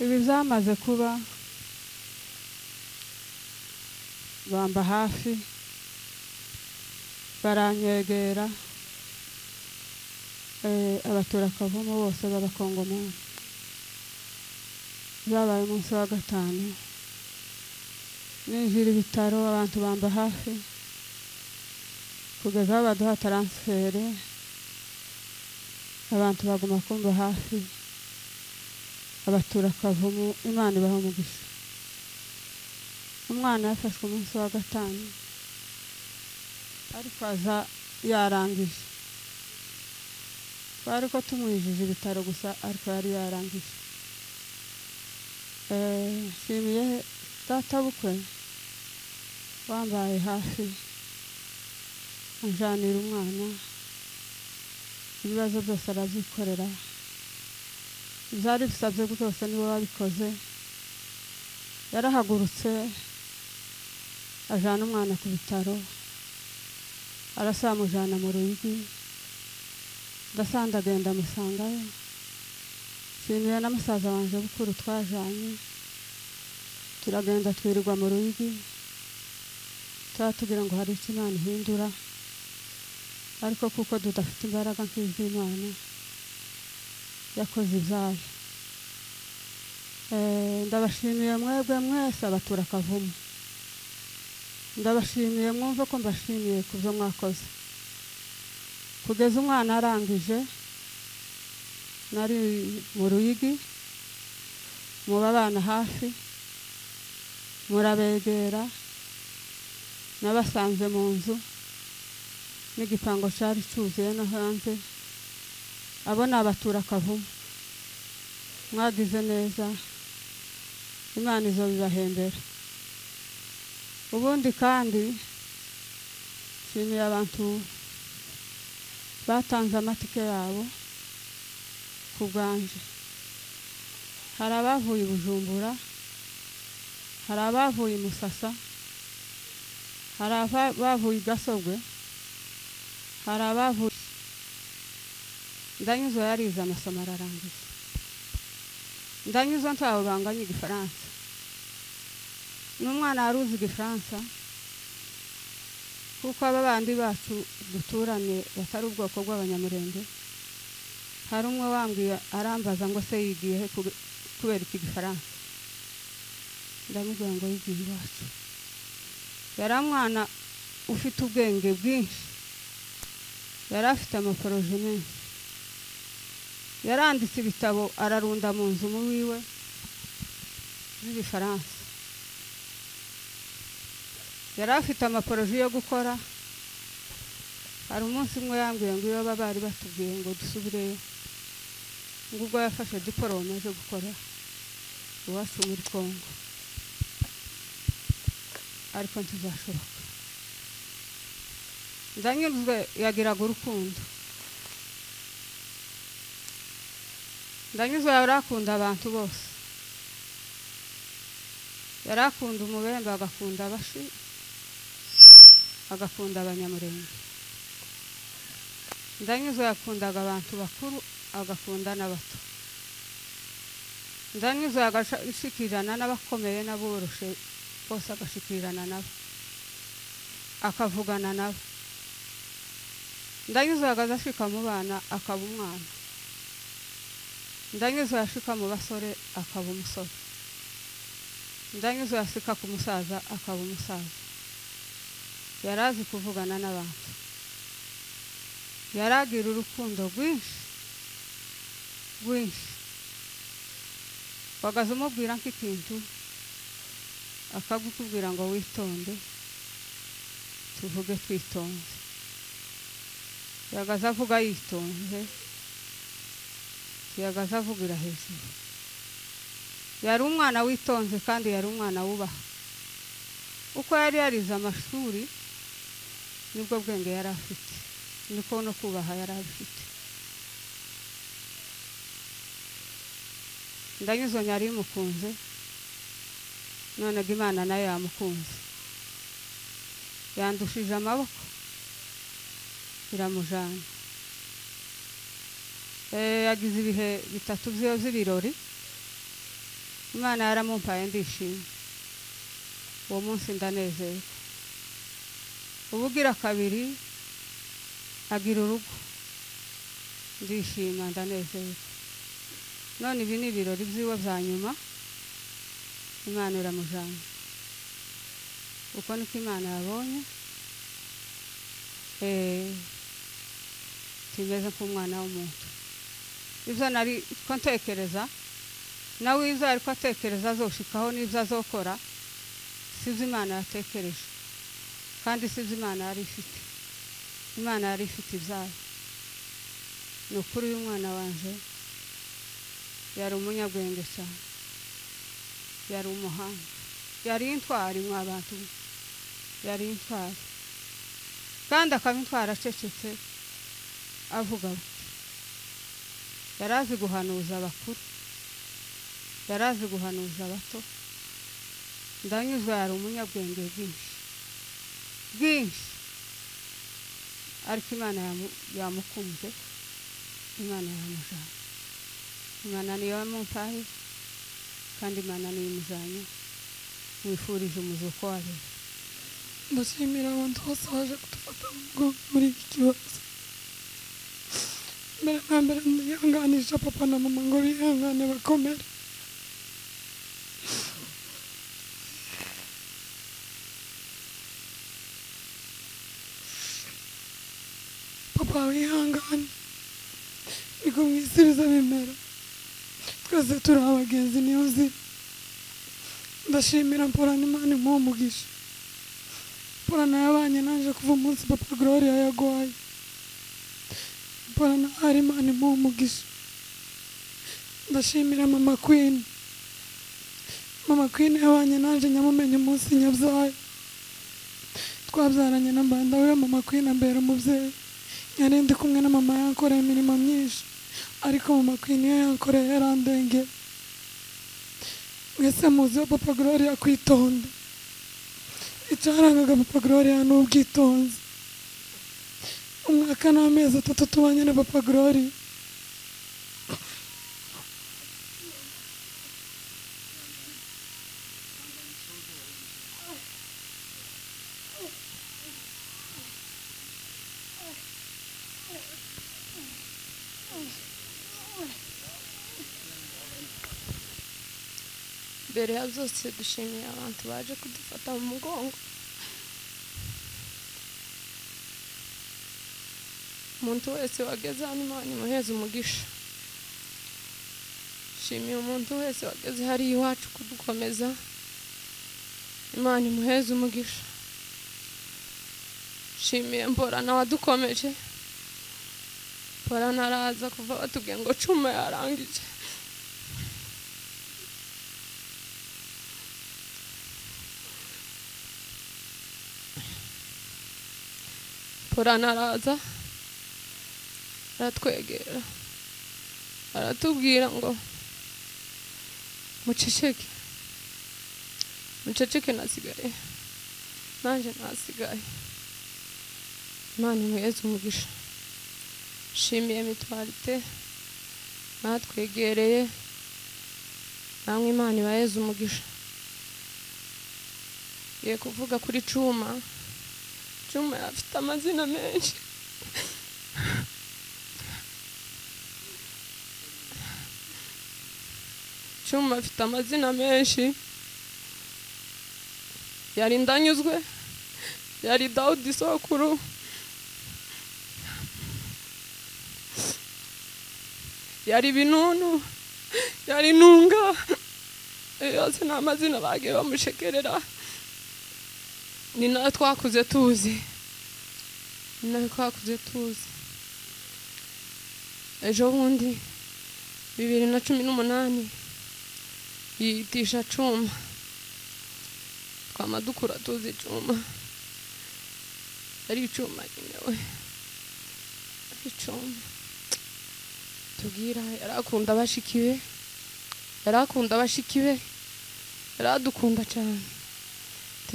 Ibi byamaze kuba, bamba hafi, baranyegera, abatura Kavumu bose b'abakongomani. Byabaye umunsi wa gatanu, ninjira ibitaro, abantu bamba hafi kugeza aho baduha transfert, abantu baguma kumba hafi. Abatura Kavumu, Imana ibaha umugisha. Umwana yafashwe umunsi wa gatanu, ariko aza yarangije. Twari ko tumwijije ibitaro gusa, ariko yari yarangije. Nshimiye data bukwe wambaye hafi, anjanira umwana, ibibazo byose arabyikorera, ibyari bisabye byose niwe wabikoze. Yarahagurutse ajana umwana ku bitaro, arasamujana mu Ruyigi, ndasanda agenda amusangayo. Nshimiye na musaza wanje bukuru twajanye, turagenda twirirwa mu Ruyigi, tugira ngo hari icyo Imana ihindura, ariko kuko tudafite imbaraga nk'iz'Imana, yakoze ibyayo. Ndabashimiye mwebwe mwese abatura Kavumu, ndabashimiye, mwumve ko mbashimiye ku byo mwakoze. Kugeza umwana arangije, nari mu Ruyigi, muba abana hafi, murabegera, nabasanze mu nzu n'igipango cyari cyuzuye no hanze. Abo ni abatura Kavumu, mwagize neza, Imana izobibahembera. Ubundi kandi nshimiye abantu batanze amatike yabo ku bwanje. Hari abavuye i Bujumbura, hari abavuye i Musasa, hari abavuye i Gasorwe, hari abavuye. Ndanyuzwe yarize amasomo ararangiza. Ndanyuzwe ntawe banganya igifaransa, n'umwana wari uzi igifaransa, kuko aba bandi bacu duturanye batari ubwoko bw'abanyamurenge. Hari umwe wambwiye arambaza ngo se yigiye he kubera iki gifaransa? Ndamubwira ngo yigiye iwacu. Yari umwana ufite ubwenge bwinshi, yari afite amaporoje menshi, yaranditse ibitabo ararunda mu nzu mu wiwe z'ibifaransa. Yari afite amaporoje yo gukora. Hari umunsi umwe yambwiye ngo iyo bari batubwiye ngo dusubireyo, ngo ubwo yafashe diporome aje gukora iwacu muri Kongo, ariko ntizashoboka. Ndanyuzwe yagiraga urukundo, Ndanyuzwe yarakunda abantu bose, yarakunda umubembe, agakunda abashi, agakunda abanyamurenge. Ndanyuzwe yakundaga abantu bakuru, agakunda n'abato. Ndanyuzwe agashikirana n'abakomeye n'aboroshe bose, agashikirana nabo, akavugana nabo. Ndanyuzwe agashika mu bana akaba umwana. Ndanyuzwe yashika mu basore akaba umusore. Ndanyuzwe yashika ku musaza akaba umusaza. Yarazi kuvugana n'abantu, yaragira urukundo rwinshi rwinshi. Wagaze umubwira nk'ikintu akagukubwira ngo witonde, tuvuge twitonze. Yagaze avuga yitonze, yagaze avugira hejuru. Yari umwana witonze kandi yari umwana wubaha. Uko yari yarize amashuri nibwo bwenge yari afite, niko no kubaha yari afite. Ndanyuzwe yari mukunze, none Imana nayo yamukunze, yandushije amaboko iramujana. Yagize ibihe bitatu by'ibirori. Imana yaramumpaye ndishima, uwo munsi ndanezerwa. Ubugira kabiri agira urugo, ndishima ndanezerwa. None ibi ni ibirori by'iwe bya nyuma, Imana iramujyanye. Uko niko Imana yabonye kimeze nk'umwana w'umuntu. Ibyo nari ko ntekereza nawe ibyo ariko atekereza azoshikaho n'ibyo azokora sibyo Imana yatekereje, kandi sibyo Imana yari ifite. Imana yari ifite ibyayo. Ni ukuri uyu mwana wanje yari umunyabwenge cyane, yari umuhanga, yari intwari mwa bantu, yari intwari, kandi akaba intwari acecetse avuga buke. Yari azi guhanuza abakuru, yari azi guhanuza abato. Ndanyuzwe, yari umunyabwenge bwinshi bwinshi, ariko Imana yamukunze, Imana yamujyanye. Imana niyo yamumpaye kandi Imana niyo imujyanye. Mwifurije umuzuko wabera. Ndashimira abantu bose baje kudufata mu mugongo muri iki kibazo. Mbere na mbere ndihanganisha papa na mama ngo bihangane bakomere. Papa wihangane, niko mu isi biza bimera, twese turi abagenzi niyo nzira. Ndashimira Mporana, Imana imuhe umugisha. Mporana yabanye naje kuva umunsi papa Gloria yagwaye. Mporana hari Imana imuhe umugisha. Ndashimira mama Queen. Mama Queen yabanye naje nyamumenye umunsi nyabyaye. Twabyaranye na Mbanda we, mama Queen ambera umubyeyi. Yari ndi kumwe na mama yankoreye imirimo myinshi, ariko mama Queen iyo yankoreye yarandengeye. Mwese muzi wa papa Gloria kwitonda. Icyarangaga papa Gloria ni ubwitonzi. Umwaka n'amezi 3 tubanye na papa Gloria. Mbere ya byose dushimiye abantu baje kudufata mu mugongo. Umuntu wese wageze hano Imana imuheze umugisha. Shimiye umuntu wese wageze hariya iwacu kudukomeza, Imana imuheze umugisha. Shimiye Mporana wadukomeje. Mporana araza kuva batubwiye ngo Cuma yarangije. Mporana araza aratwegera aratubwira ngo muceceke, muceceke, nasigaye nanje nasigaye. Imana imuheze umugisha. Shimiye mitwarite natwegereye, namwe Imana ibaheze umugisha. Ngiye kuvuga kuri Cuma. Cuma afite amazina menshi. Cuma afite amazina menshi. Yari Ndanyuzwe, yari Daudi Sokuru, yari Binunu, yari Nunga. Yose ni amazina bagiye bamushekerera. Ni nayo twakuze tuzi, ni nayo twakuze tuzi. Ejo bundi 2018 yitisha Cuma. Twama dukura tuzi Cuma, ari Cuma nyine we, ari Cuma. Tubwira yarakunda bashiki be, yarakunda bashiki be, yaradukunda cyane.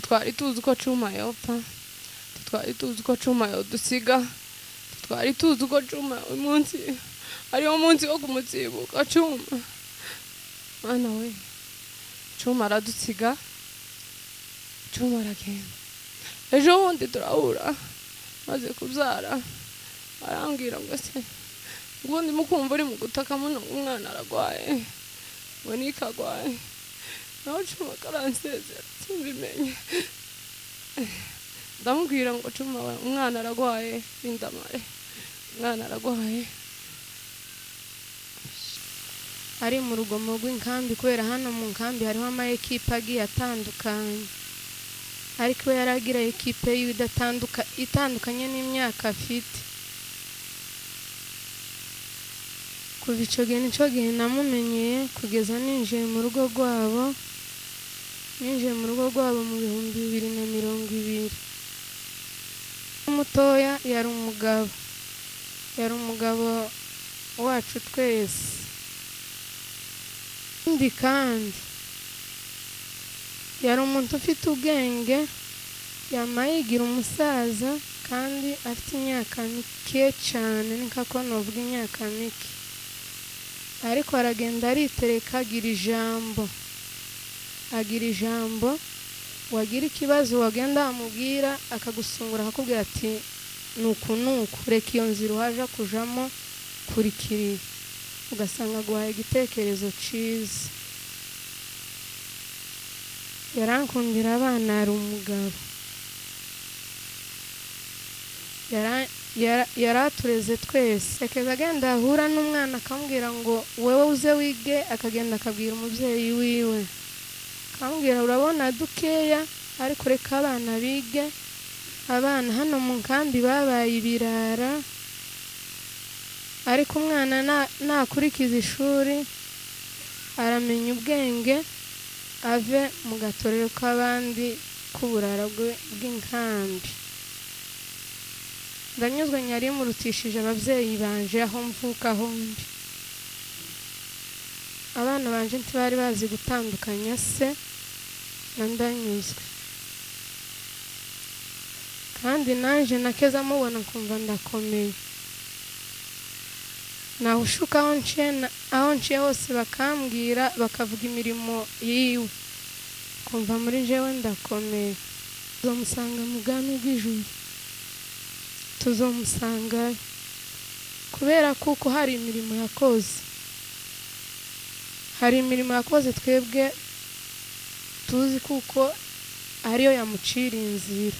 Twari tuzi ko Cuma yopfa, twari tuzi ko Cuma yodusiga, twari tuzi ko Cuma uyu munsi ariwo munsi wo kumutsibuka. Cuma mana we, Cuma aradusiga, Cuma aragenda. Ejo bundi turahura maze kubyara, arambwira ngo se ubundi mukumva uri mu gutaka muno umwana aragwaye, ngo nikagwaye. Naho Cuma karansezera simbimenye. Ndamubwira ngo Cuma umwana aragwaye, bindamare umwana aragwaye. Ari mu rugomo rw'inkambi, kubera hano mu nkambi hariho ama ekipe agiye atandukanye, ariko we yaragira ekipe yiwe itandukanye n'imyaka afite. Kuva ico gihe nico gihe namumenyeye kugeza ninjiye mu rugo rwabo, ninjiye mu rugo rwabo mu 2020. Mutoya yari umugabo, yari umugabo wacu twese. Ndi kandi yari umuntu ufite ubwenge, yamayigira umusaza kandi afite imyaka mike cyane, nikako novuga imyaka mike, ariko aragenda aritereka, agira ijambo, agira ijambo. Wagira ikibazo wagenda amubwira akagusungura, akakubwira ati nuku nuku, reka iyo nzira uhaja kujamo, kurikiriye. Ugasanga aguhaye igitekerezo cyiza. Yarankundira abana, ari umugabo, yaratureze twese. Akeza agenda ahura n'umwana akamubwira ngo wewe uze wige, akagenda akabwira umubyeyi wiwe, akamubwira urabona dukeya, ariko reka abana bige. Abana hano mu nkambi babaye ibirara, ariko umwana nakurikiza ishuri aramenya ubwenge, ave mu gatorero k'abandi k'uburara bw'inkambi. Ndanyuzwe nyari murutishije ababyeyi banje aho mvuka hombi. Abana banje ntibari bazi gutandukanya se na Ndanyuzwe, kandi nanje nakeza mubona nkumva ndakomeye. Nahushuka aho nciye hose bakambwira, bakavuga imirimo yiwe, kumva muri jewe ndakomeye. Tuzomusanga mu bwami bw'ijuru, tuzomusangayo, kubera kuko hari imirimo yakoze, hari imirimo yakoze twebwe tuzi kuko ariyo yamucira inzira.